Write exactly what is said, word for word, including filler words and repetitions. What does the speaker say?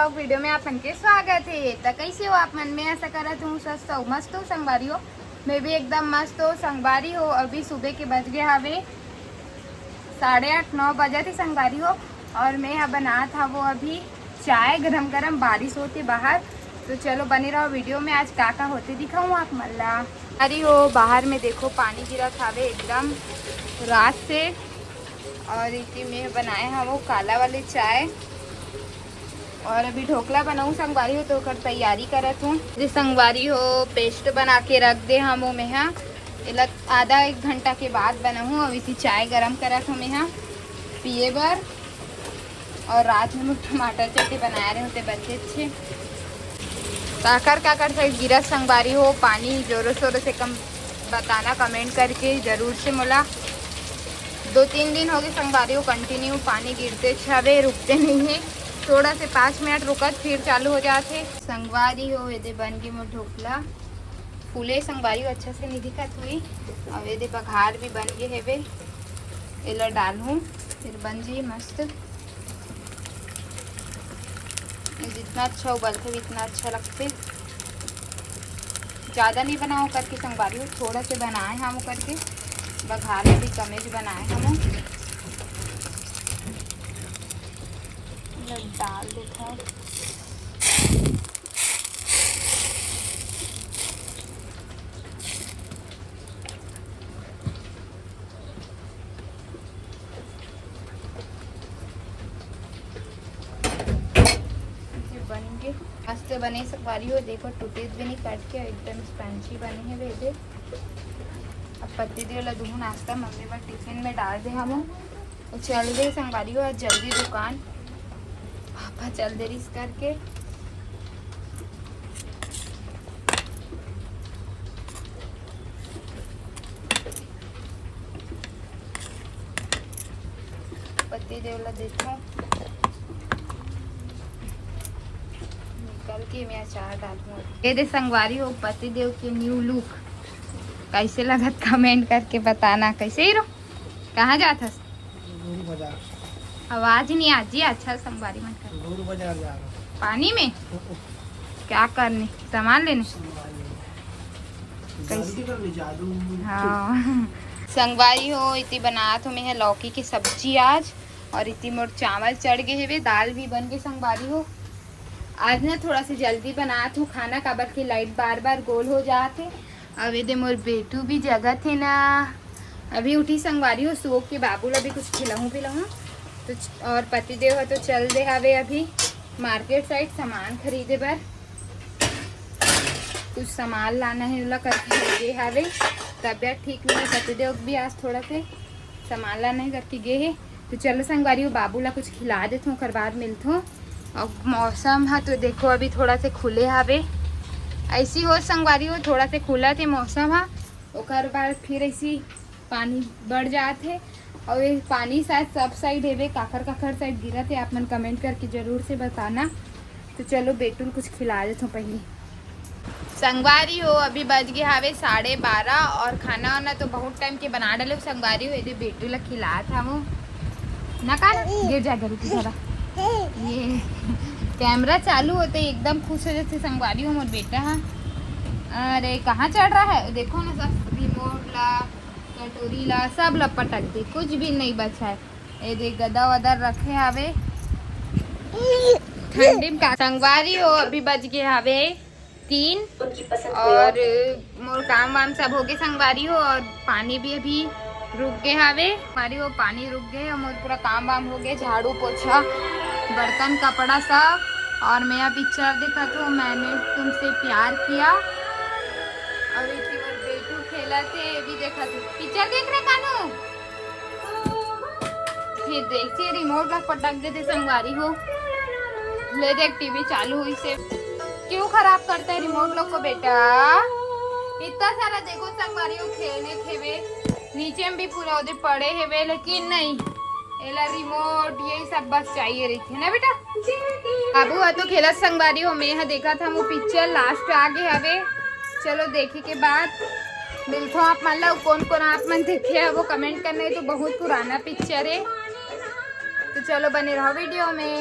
vlog video में आप मन के स्वागत हे। त कैसे हो आप मन? मैं आशा करत हूँ स्वस्थ हो, मस्त हो संगवारी हो। मैं भी एकदम मस्त हो संगवारी हो। अभी सुबह के बज गए हवे साढ़े आठ, नौ बजे थे संगवारी हो। और मैं यहाँ बनात हवो अभी चाय गरम गरम, बारिश होते बाहर। तो चलो बने रहो video में, आज का का होते दिखाऊँ आप मन ला। अरे हो, बाहर में देखो पानी गिरत हवे एकदम रात से। और इति में बनाए हवो काला वाले चाय। और अभी ढोकला बनाऊँ संगवारी हो, तो ओकर तैयारी करत हूँ। जे संगवारी हो, paste बना के रख दे हवो मेहा, एला आधा एक घंटा के बाद बनाऊँ। अभी इति चाय गरम करत हूँ मेहा पिए बर। और रात में टमाटर चटनी बनाए रहे होते बच्चे अच्छे। काकर काकर side गिरत संगवारी हो पानी जोरों शोरों से, कम बताना comment करके जरूर से मोला। दो तीन दिन हो गए संगवारी हो, continue पानी गिरते हवे, रुकते नहीं है। थोड़ा से पाँच मिनट रुकत फिर चालू हो जाते। संगवारी हो, एदे बन गए मोर ढोकला। फूले संगवारी हो, अच्छा से नहीं दिखत हुई। अब एदे बघार भी बन गए हेवे, एला डालूँ फिर बन जाई मस्त। ये जितना अच्छा उबलथे उतना अच्छा लगथे। ज़्यादा नहीं बनाओ करके संगवारी हो, थोड़ा से बनाए हम करके, बघार में भी कमेज बनाए हम। डाल देता हूँ। बन के मस्त बने संगवारी हो। देखो टूटे भी नहीं, कट के एकदम spongy बने हे बेटे। अब पति देव ला दूँ नाश्ता, मम्मी बर टिफिन में डाल दे हम। तो चल दे संगवारी हो, आज जल्दी दुकान, पापा चल दे रिस करके। पति देव ला देखो, निकल के मैं अचार डालूँ। ये दे संगवारी हो पति देव के new look, कैसे लगत comment करके बताना। कैसे हीरो, कहाँ जात हस? गुरु बाजार। आवाज नहीं आजी, अच्छा संगवारी मन कर। गुरु बाजार जा रहा हूँ। पानी में? क्या करने, सामान लेने? सामान लेने। कैसे? जादू कर ले, जादू। हाँ। संगवारी हो, इति बनात हो मैं लौकी की सब्जी आज, और इति मोर चावल चढ़ गए हेवे, दाल भी बन गए संगवारी हो। आज ना थोड़ा सा जल्दी बनात हूँ खाना, काबर की light बार बार गोल हो जात हे। अब ये दे मोर बेटू भी जगत हे ना, अभी उठी संगवारी हो, सो के बाबू ला भी कुछ खिलाऊँ पिलाऊँ। तो च-, और पति देव ह तो चल दे हवे अभी market side सामान खरीदे बर, कुछ सामान लाना है ओला करके गे हवे। तबियत ठीक नहीं है, पति देव भी आज थोड़ा से सामान लाना है करके गे हे। तो चलो संगवारी हो, बाबू ला कुछ खिला देथों, ओकर बाद मिलथों। और मौसम ह तो देखो अभी थोड़ा से खुले हवे, ऐसी हो संगवारी हो, थोड़ा से खुला थे मौसम ह, ओकर बाद फिर ऐसी पानी बढ़ जात हे। और ये पानी शायद सब side हेवे, काखर काखर side गिरत हे, आप मन comment करके जरूर से बताना। तो चलो बेटू ल कुछ खिला देथों पहले। संगवारी हो, अभी बज गए हवे साढ़े बारह और खाना वाना तो बहुत time के बना डाले हो संगवारी हो। ये दे बेटू ला खिलात हवों ना, का ना? गिर जा, गिर जा। ये camera चालू होते ही एकदम खुश हो जाते संगवारी हो मोर बेटा। हाँ, अरे कहाँ चढ़ रहा है, देखो ना, सब remote ला, कटोरी ला, सब ला पटक दे, कुछ भी नहीं बचा है। ये दे गदा वदा रखे हवे। ठंडी में का संगवारी हो, अभी बज गए हवे तीन और मोर काम वाम सब हो गए संगवारी हो, और पानी भी अभी रुक गए हवे। संगवारी हो, पानी रुक गए और मोर पूरा काम वाम हो गए, झाड़ू पोछा, बर्तन कपड़ा सब। और मैं अब picture देखत हूँ, मैंने तुमसे प्यार किया। और इतनी बार बेटू खेला थे, ये भी देखा थे। Picture देख रहे कानू? फिर देखिए remote ला पटक देते संगवारी हो। ले देख टीवी चालू हुई से। क्यों खराब करता है remote लोग को बेटा? इतना सारा देखो संगवारी हो खेलने थे वे। नीचे में भी पूरा ओदे पड़े हेवे, लेकिन नहीं, एला remote ये सब बस चाहिए रहिथे ना बेटा। बाबू ह तो खेलत संगवारी हो, मैं ह देखत हवं picture, last आ गे हवे। चलो देखे के बाद मिलथों आप मन ला। कोन कोन आप मन देखे हवो comment करना, ये तो बहुत पुराना picture है। तो चलो बने रहो video में।